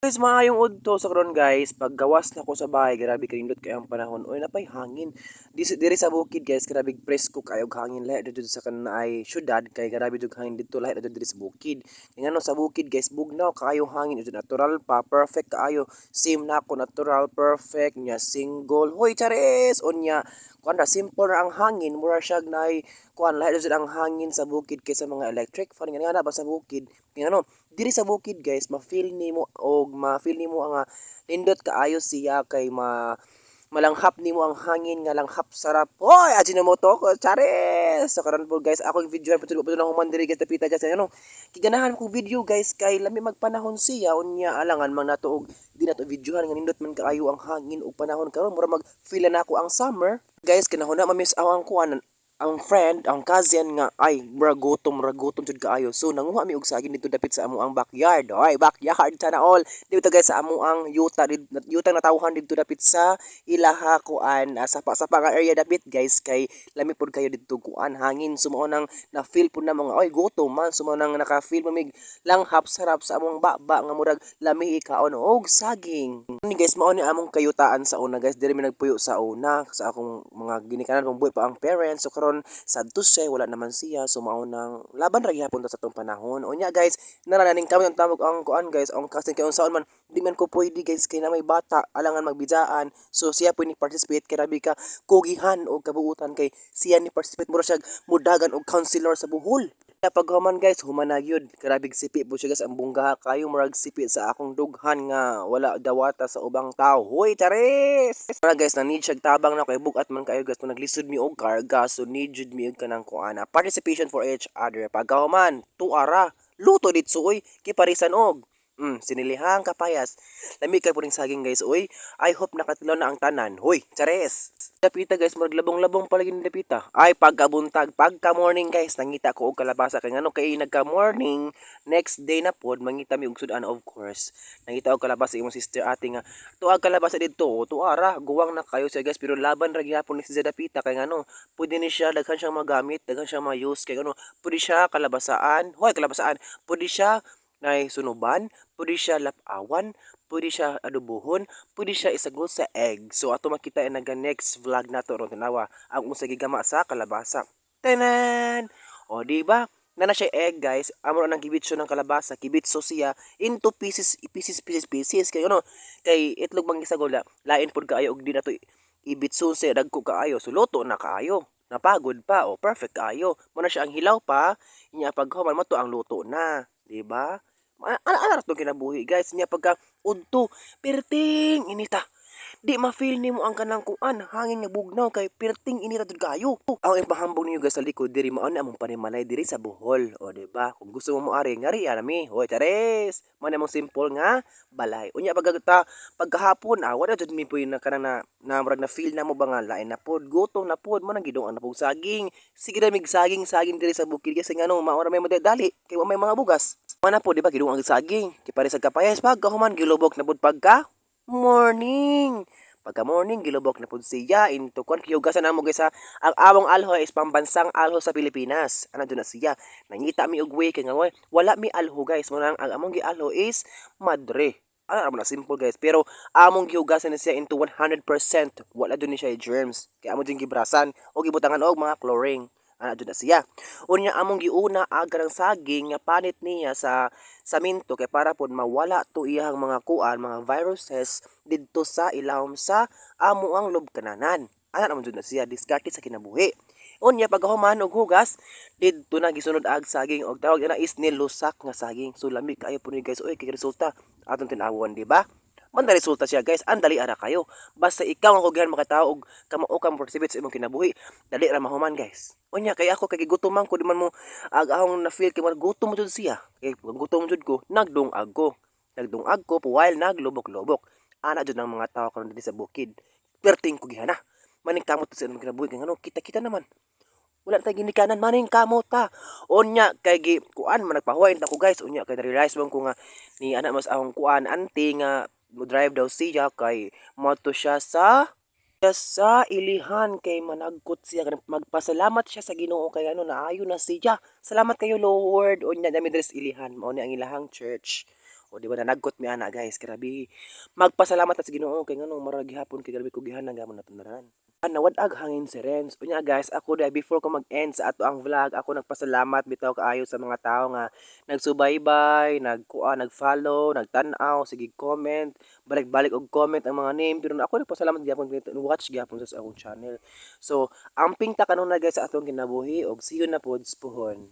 Guys, maayong udto sa karon, guys. Paggawas na ko sa bahay, grabe kanindot kay ang panahon. Oy, napay hangin. Diri sa bukid, guys, grabe presko kayo og hangin, lahi na jud sa kanang syudad kay grabe jud hangin didto, lahi na jud diri sa bukid. Kay ngano sa bukid, guys, bugnaw kaayo hangin, jud natural pa, perfect kaayo. Same na ako, natural, perfect nya single. Hoy, chares! Unya, kuan ra, simple ra ang hangin, mura siya naay kuan, lahi na jud ang hangin sa bukid kaysa mga electric fan nga na ba sa bukid. Kay ngano diri sa bukid, guys, ma-feel nimo og ma-feel nimo ang nindot kaayo siya kay ma malanghap nimo ang hangin nga langhap sarap. Hoy, Ajinomoto ko, chares! So karon po, guys, ako yung video pa na human diri, guys, dapita guys, ano. Kiganahan ko video, guys, kay lami magpanahon siya. Unya alangan man nato og di nato videohan nga nindot man kaayo ang hangin ug panahon karon, mura mag feel na nako ang summer. Guys, kinahuna ma-miss ang kuan, ang friend, ang cousin nga ay mura gutom jud kaayo. So nanguha mi og saging dito dapit sa amo ang backyard. Oy, backyard sana all. Dito, guys, sa amo ang yuta, yuta natawhan dito dapit sa ilaha kuan, sapa-sapa nga area dapit, guys, kay lami pud kayo didto kuan hangin. So mao nang na feel pud na mga oy gutom man. So mao nang naka-feel mamig langhap sarap sa among baba nga murag lami ikaon og saging. Ni, guys, mao ni among kayutaan sa una, guys. Diri mi nagpuyo sa una sa akong mga ginikanan kung buhi pa ang parents. So karon sad to say wala naman siya, so mao nang laban ra gihapon ta sa atong panahon. Unya, guys, nara ning kami ang tawag ang kuan, guys, ang cousin, kay unsaon man di man ko pwede, guys, kay na may bata, alangan magbidaan. So siya po ni participate kay grabe ka kugihan og kabuutan kay siya ni participate, mura siya mudagan og counselor sa Bohol. Pag human, guys, human na gyud. Grabe sipi po siya, guys, ang bunggaha kayo, murag sipi sa akong dughan nga wala dawata sa ubang tao. Hoy, charis! Para, guys, na need siya tabang na kay bugat man kayo, guys, kung naglisod mi og karga, so need jud mi og kanang kuana. Participation for each other. Pagkahuman, tuara, luto ditso oy, kiparisan og sinilihang kapayas. Lami kay puring saging, guys, oy. I hope nakatilaw na ang tanan. Hoy, chares. Dapita, guys, murag labong-labong palagi ni dapita. Ay, pagkabuntag, pagka morning, guys, nangita ko og kalabasa kay ngano kay nagka morning, next day na pod mangita mi og sudan, of course. Nangita og kalabasa imong sister ate nga tuag kalabasa didto, tuara, guwang na kayo siya, guys, pero laban ra gihapon ni si dapita kay ngano, pwede ni siya, daghan siyang magamit, daghan siyang ma-use kay ngano, pwede siya kalabasaan, hoy, kalabasaan, pwede siya nay sunuban, pwede siya lapawan, pwede siya adobohon, pwede siya isagol sa egg. So ato makita in naga next vlog nato ron, tanawa ang unsa gigama sa kalabasa. Tanan! O di ba? Na siya egg, guys. Amo nang kibitso ng kalabasa, kibitso siya into pieces, pieces, pieces, pieces. Kay ano, kay itlog mang isagol lain pud kaayo og di na to ibitso siya dagko kaayo. So luto na kaayo. Napagod pa, o perfect kaayo. Mo na siya ang hilaw pa, inya paghuman mo to ang luto na, di ba? Ana ana ra kinabuhi, guys. Nya pagka udto, perting inita. Di ma-feel nimo ang kanang kuan, hangin nga bugnaw kay perting inita jud kaayo. Ang ipahambog ninyo, guys, sa likod diri mao na among panimalay diri sa Bohol. O di ba? Kung gusto mo moari ngari mi. Hoy, chares. Mao na among simple nga balay. Unya pagka pagkahapon, wala jud mi puy na kanang na, na murag na feel na mo ba nga lain na pod, gutom na pod mo nang gidungan na pug saging. Sige ra mig saging saging diri sa bukid kasi ngano mao ra may mo dali kay wa may mga bugas. Mana po, di ba, gidungan ang saging. Kay sa kapayas pagkahuman gilubok na pud pagka morning. Pagka morning gilubok na pud siya into kon kihugasan namo, guys, ha. Ang among alho is pambansang alho sa Pilipinas. Ana jud na siya. Nangita mi og way kay nga wala mi alho, guys. Mo nang ang among gialho is madre. Ana ra na simple, guys, pero among gihugasan na siya into 100%. Wala jud ni siya germs. Kay amo jud gibrasan o gibutangan og mga chlorine. Ana jud na siya. Unya among giuna aga ng saging nga panit niya sa saminto kay para pod mawala to iyang mga kuan, mga viruses didto sa ilawom sa amo ang lubkananan. Ana naman jud na siya, diskarte sa kinabuhi. Unya pagkahuman og hugas, didto na gisunod ag saging og tawag na is nilusak nga saging. So lami kaayo po ni, guys. Oy, kay resulta atong tin-awon, di ba? Man resulta siya, guys, andali ara kayo. Basta ikaw ang kugihan makatao og kamao kang participate sa imong kinabuhi, dali ra mahuman, guys. Unya kay ako kay gigutom man ko, di man mo ag ahong na feel kay gutom jud siya. Kay gutom jud ko, nagdungag ko. Nagdungag ko while naglubok-lubok. Ana jud ang mga tao karon diri sa bukid. Perting kugihan na. Maning kamot sa imong kinabuhi kay ngano kita-kita naman. Wala tay ginikanan, maning kamot ta. Unya kay gi kuan man nagpahuway ta ko, guys. Unya kay na-realize man ko nga ni ana mas akong kuan auntie nga mo drive daw siya kay moadto siya sa ilihan kay managkot siya, magpasalamat siya sa Ginoo kay ano naayo na siya. Salamat kayo, Lord. Unya dami diri sa ilihan, mao ni ang ilahang church. O di ba nanagkot mi ana, guys, grabe. Magpasalamat ta sa Ginoo kay nganong mura gihapon kay grabe kugihan na gamon natundaran. Nawad-ag hangin si Renz. Unya guys, ako dahil before ko mag-end sa ato ang vlog, ako nagpasalamat bitaw kaayo sa mga tao nga nagsubaybay, nagkuha, nag-follow, nagtan-aw, sige comment, balik-balik og comment ang mga name, pero ako nagpasalamat gyapon watch gyapon sa akong channel. So, amping ta kanunay, guys, sa atong kinabuhi og see you na pod puhon.